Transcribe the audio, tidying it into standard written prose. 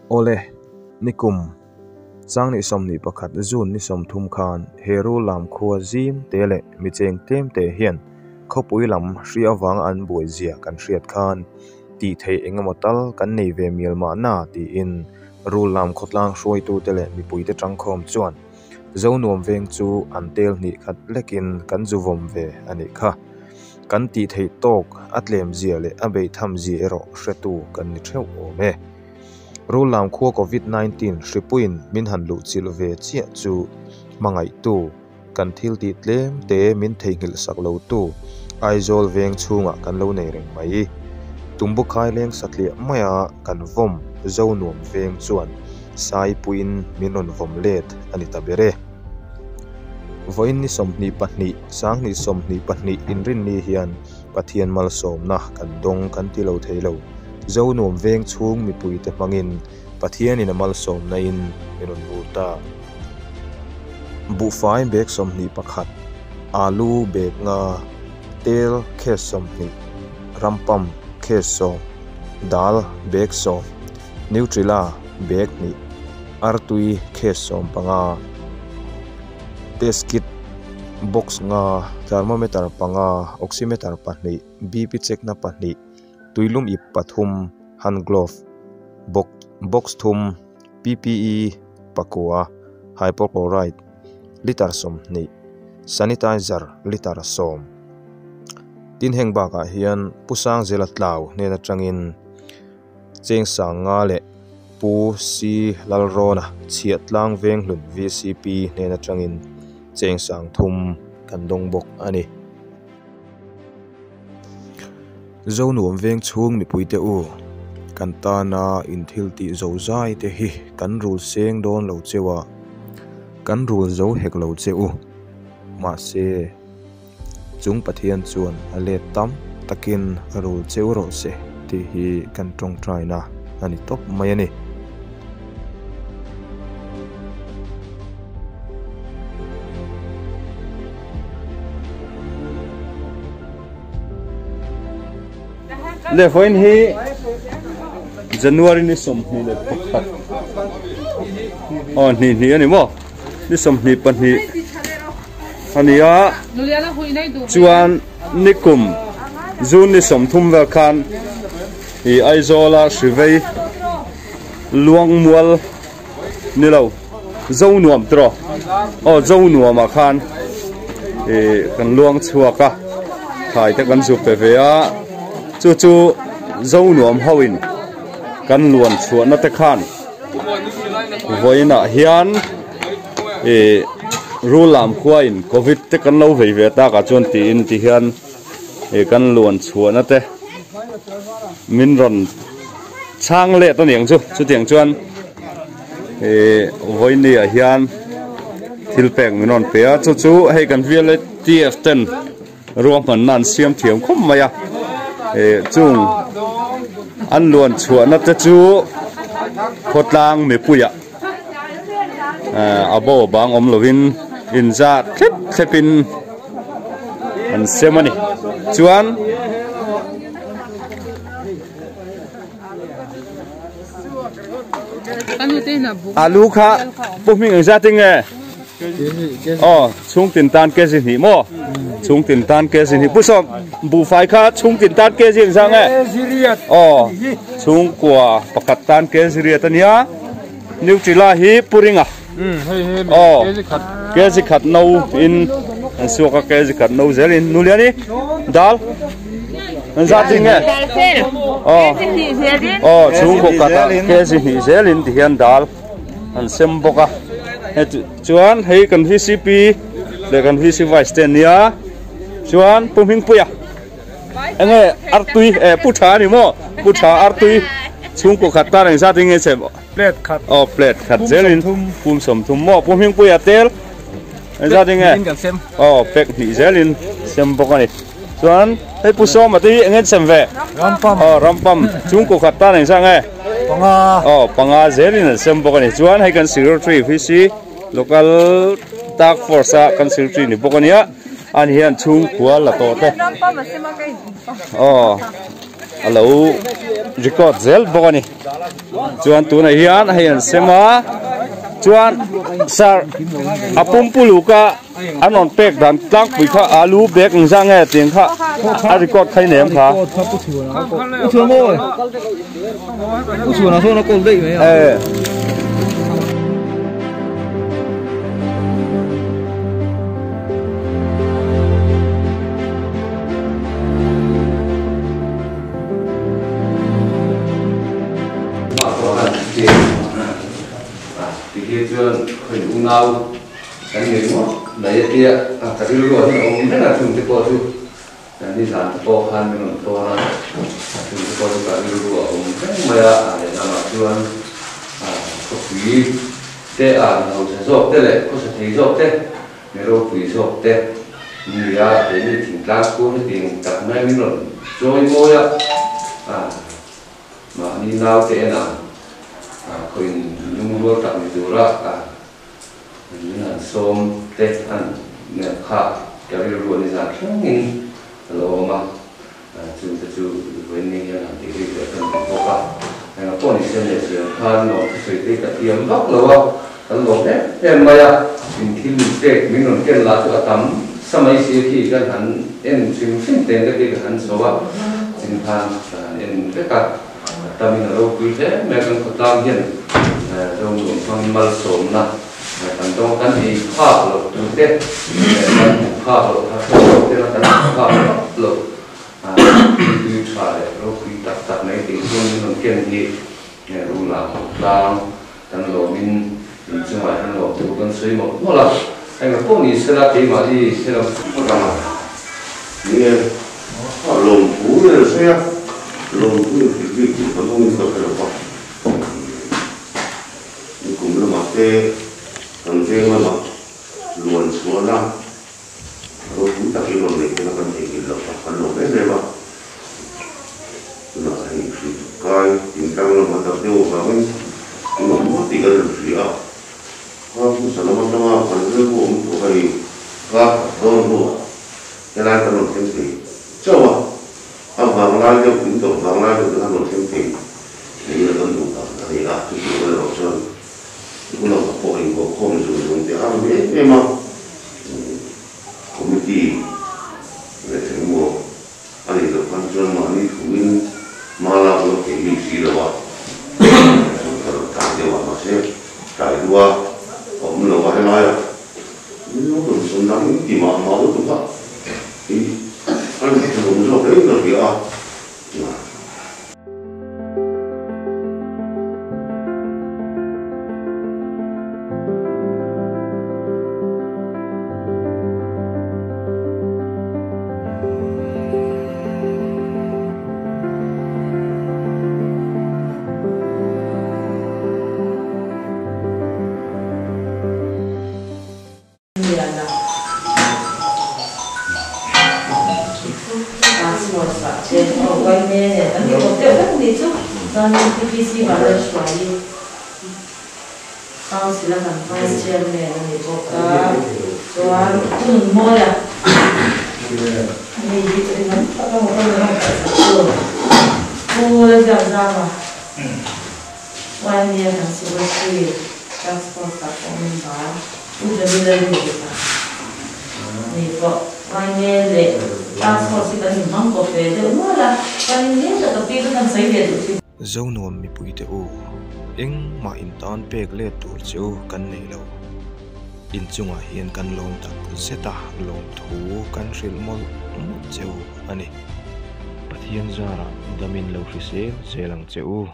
Awle, nikum Changni 21 June ni 30 khan he Rullam khua zim te leh mi cheng tlem te hian khawpui lam hri avanga an buai zia kan hriat khan tih theih engemaw tal kan nei ve mial mahna tiin Rullam khawtlang hruaitute leh mipuite tangkhawm chuan Zonuam veng chu an tel hnih khat lekin kan zu vawm ve a nih kha. Kan tih theih tawk a tlem zia leh a beih tham zia erawh hretu kan ni theuh awm e. Rullam khua Covid 19 hripuiin min han luh chilh ve chiah chu hmangaihtu, kan thil tih tlem te min theihnghilh sak lo tu Aizawl veng chhungah kan lo nei reng mai. Tumbukhai leng satliah maia kan vawm Zonuam veng chuan Saipuiin min rawn vawm let a ni ta ber e. Vawiin ni 22, 2022 inrinni hian Pathian malsawmna kan dawng kan ti lo thei lo. Zonuam veng chhung mipuite hmangin Pathianin a malsawmna in min rawn vur ta. Buhfai bag 21, alu bag nga, tel case 20, rampam case 10, dal bag 10, Nutrila bag hnih, artui case 15, test kit box nga, thermometer panga, oximeter pahnih, BP check na pahnih, tuilum ip pathum, hand glove box thum, PPE pakua, hypochlorite liter 20, sanitizer liter 10. Tin heng bakah hian Pu Sangzela Tlau hnen atangin Cheng sang nga leh Pu C Lalrawna chhiah tlang veng hlun VCP hnen atangin cheng sang thum kan dawng bawk a ni. Zonuam veng chhung mipuite u, kan tana in thil tih zo zai te hi kan rul seng dawn lo cheu a, kan rul zo hek lo che u. Mahse. Chung Pathian chuan a let tam takin a rul cheu rawh se tih hi kan tawngtaina a ni tawp mai a ni. Le vawiin hi January ni 21 aw hnih hnih a ni maw ni 22 a ni a chuan nikum June ni 30 vel khan ih Aizawl a Hrivei Luangmual ni lo Zonuam tiraw aw Zonuam ah khan ih kan luang chhuak a thlai te kan zu pe ve a chu chu Zonuam ho in kan luan chhuahna te khan vawiin ah hian ih Rullam khua in covid te kan lo vei ve tak ah chuan tiin ti hian ih kan luan chhuahna te min rawn chhang let a ni ang chu chutiang chuan ih vawiin ah hian thil pek min rawn pe a chu chu hei kan VLTF ten ruahmanna an siam thiam khawp mai a ih chung an luan chhuahna te chu khawtlang mipuiah a bo bang awm lovin inzat thlep thlepin an sem a ni chuan alu kha pu hming engzat enge aw chhung tin tan kg hnih maw chhung tin tan kg hnih pu sawm buhfai kha chhung tin tan kg engzat nge aw chhungkua pakhat tan kg riat a nia Nutrila hi Puringa aw kg khat no in an suak a kg khat no zelin Nuliani dal engzat ding nge aw aw chhungkaw khatah kg hnih zelin ti hian dal an sem bawk a heti chuan hei kan VCP leh kan VC vice te an nia chuan Pu Hmingpuia enge artui eh pu tha a ni maw pu tha artui chhungkaw khat tan engzat in nge che plate khat aw plate khat zelin pum 30 maw pu Hmingpuia tel engzat in nge aw pack hnih zelin sem bawk a ni chuan hei pu Sawma te hi enge sem ve rampam aw rampam chhungkaw khat tan engzat nge panga aw panga zelin an sem bawk a ni chuan hei kan secretary VC local task force a kan secretary ni bawk a nia. Ani hian chhungkua la tawh te aw a lo record zel bawk a ni chuan tunah hian hei an sem a chuan sir a pumpuluk a an rawn pek dan tlangpui kha alu bag engzah nge tih kha a record kha i nei ang kha. Tikhi chuan khawi unau kan ni ringawt mai a tia ka rilru ah hian a awm reng a chungte pawh chu nizan te pawh khan min rawn tawn a chungte pawh chu ka rilru a awm reng mai a lehlamah chuan khawpui te a hausa zawk te leh khawsa thei zawk te mi ropui zawk te ni a keini thingtlang khur hetiang tak mai min rawn chawi mawi a. Mahni naute enah khawiin lungrual tak ni tura min han sawm te an nen kha ka rilru a ni zan thlengin a lo awm a, chungte chu vawiin hian han tih rik leh kan duh bawk a. Engah pawh ni se leh chiang khan lawm thusawi te ka thiam vak lo a, kan lawm em em mai a, in thil min pek min rawn ken lah chu a tam sa mai si a khi kan han en hrim hrim teng te khi ka han chho a, chin khan ka han en vek a, a tamin a ropui hle mai a, kan khawtlang hian Zonuam hmangin malsawmna kan dawng kan ei phak loh tur te leh kan hmuh phak loh kha hriat te kan hmuh phak loh Thiltui tha leh ropui tak tak mai tih chuan min rawn ken hi Rula tlang kan lawmin inchungah hian lawm thu kan sawi mawlh mawlh a, engah pawh ni sela keimahni helam Rama ni e, a lawmthu nen a sawi a, lawmthu in hrilh bik tih ka hmangin ka hre lo va, nikum lamah te kan veng lamah luan chhuahna Ropui takin rawn neih hmel a kan theihnghilh loh kha kan lawm em em a. Tunah hei hri kai tintlang lam a tak deuh avangin in awm ngawt tih kan rawn hria a. Kha hmasa lam atanga kan rilru awm tawh hei kar khat dawn hnuah helai kan rawn thleng thei chauh a. A vanglai deuh in tawrh vanglai deuh te khan rawn thleng thei niin a kan duh dan a ni a. Chutiang erawh chuan Tunah pawh inkohkhawm zung zung te a rum em em a. Committee leh engemaw a nih loh khan chuan mahni thuin hma lak lawk theih bik si lo a, chuan ka rawn tlai deuh a, mahse tlai deuh a awm lo a helaiah min lo rawn sawn dan in ti mah mah lutuk a, i a hlauhawm zawk hle in ka hria a. Liana Task Force ah te aw Vaime nen an ti kawp deuh vek ni chu chuanin PPC Vanlalhruaii Council a kan Vice Chairman a ni bawk a chuan Thununmawia hei hi chu engam tak a maw ka rawn ngaihsak chu Pu Lalziakzama Vaime kan Secretary Task Force ah pawh member Pu Johnny Lalruata ni pawh Vaime leh Task Force hi kan inhmang kawp ve deuh nual a, chuanin hlim tak a pi chu kan sawi ve duh thin. Zonuam mipuite u, engmah in tan pek let tur chu kan nei lo. Inchungah hian kan lawm tak zet a, lawmthu kan hrilh mawlh mawlh che u a ni. Pathian zarah damin lo hrisel zel ang che u.